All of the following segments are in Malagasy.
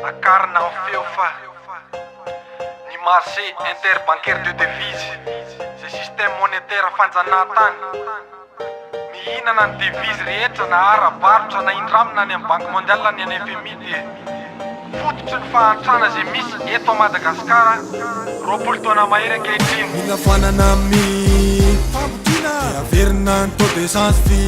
Akarina ny feo fa ny marché interbancaire de devise izay système monétaire fanjanahantany mihinana ny devise rehetra na ara-barotra na indramina any amin'ny banque mondiale ny any FMI dia fototry ny fahantrana izay misy eto Madagasikara 20 taona mahery ankehitriny. Mila foanana amin'ny fambotriana Dia averina ny taux de change fi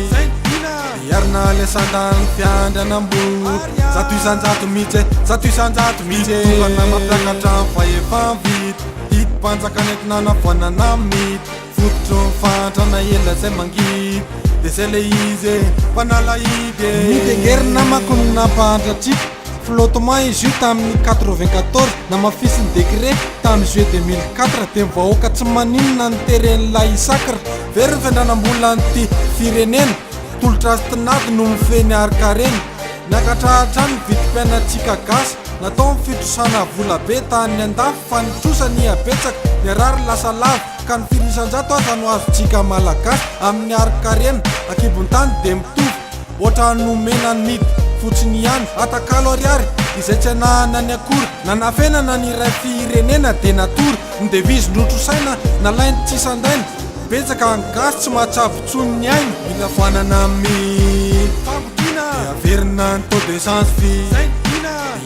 Miarina le sandan'ny fiandrianam-bola 100% mihitsy e, 100% mihitsy e. Tokana mampiakatra ny fahefa-mividy Didim-panjakana entina hanafoanana midy Fototry ny fahantrana ela zay mangidy De zay le izy e, mpanalahidy e. Midengery namako no nampahantra antsika Flottement izy io tamin'ny 94, namafisin'ny décret tamin'ny juillet 2004 dia ny vahoaka tsy maninona ny teren'ilay sacre. Very ny fiandranam-bolan'ity firenena, tolotra sy tinady no mifehy ny harin-karena. Niakatra hatrany ny vidim-piainantsika gasy, natao ny fitrosana vola be tany andafy fa ny trosa niha betsaka, ny harary lasa lava, ka ny firy isan-jato aza no azontsika malagasy amin'ny harin-karena ankibon-tany dia mitovy. Ohatran'ny nomena ny midy fotsiny ihany, atakalo ariary izay tsy ananany akory. Nanafenana ny iray firenena dia natory, ny devise notrosaina nalainy tsy sandaina. Betsaka ny gasy tsy mahatsabo intsony ny ainy. Mila foanana amin'ny fambotriana dia averina ny taux de change fi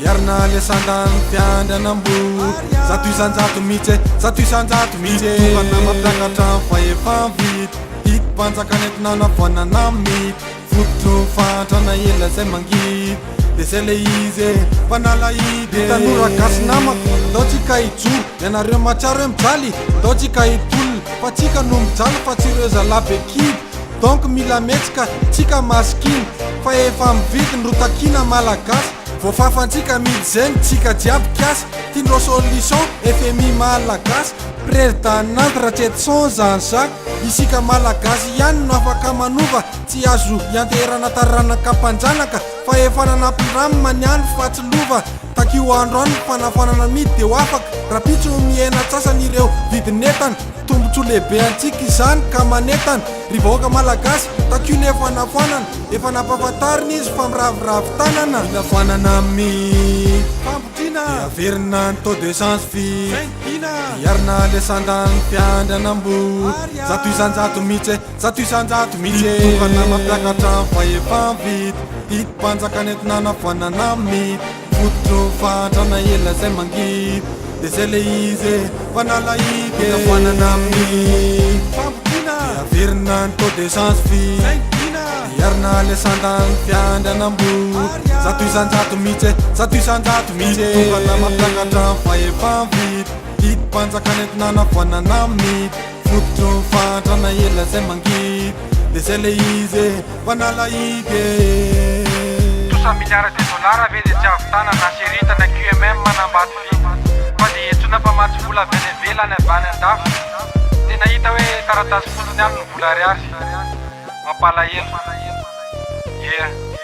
Miarina le sandan'ny fiandrianam-bola 100% mihitsy e, 100% mihitsy e. Tokana mampiakatra ny fahefa-mividy. Didim-panjakana entina hanafoanana midy Fototry ny fahantrana ela zay mangidy De zay le izy e, mpanalahidy e. Tanora gasy namako, ndao tsika hijoro Ianareo mahatsiaro hoe mijaly, ndao tsika hitolona Fa tsika no mijaly fa tsy ireo zalahy be kibo Donc mila mihetsika tsika masikina Fa efa mividy ny rotakina malagasy Voafafantsika midy zegny tsika jiaby kiasy Tiandreo solution FMI malagasy Président Nantes Ratsietison Jean Jacques Isika Malagasy ihany no afaka manova, tsy azo ianteherana taranaka mpanjanaka fa efa nanampindramina ny any fa tsy lova, takio andro any ny fanafanana midy de ho afaka, rapitso mihena antsasany ireo vidin'entana, tombotsoa lehibe antsika izany ka manentana, ry vahoaka Malagasy takio le fanafoanana, efa nampafantarina izy fa miraviravy tanana. Mila foanana amin'ny fambotriana dia averina ny taux de change fi. Miarina le sandan'ny fiandrianam-bola 100% mihitsy e, 100% mihitsy e. Tokana mampiakatra ny fahefa-mividy Didim-panjakana entina hanafoanana midy Fototry ny fahantrana ela zay mangidy De zay le izy e, mpanalahidy e. Foanana amin'ny fambotriana Dia averina ny taux de change fi Miarina le sandan'ny fiandrianam-bola 100% mihitsy e, 100% mihitsy e. Tokana mampiakatra ny fahefa-mividy Didim-panjakana entina hanafoanana midy Fototry ny fahantrana ela zay mangidy De zay le izy e, mpanalahidy e. Trosa milliards de dollars ve dia tsy ahavitana na Serita na QMM na Ambatovy fa dia entsoina mpamatsy vola avy any ivelany avy any andafy. Tena hita hoe taratasy fotsiny ihany ny vola ariary. Mampalahelo. Yeah.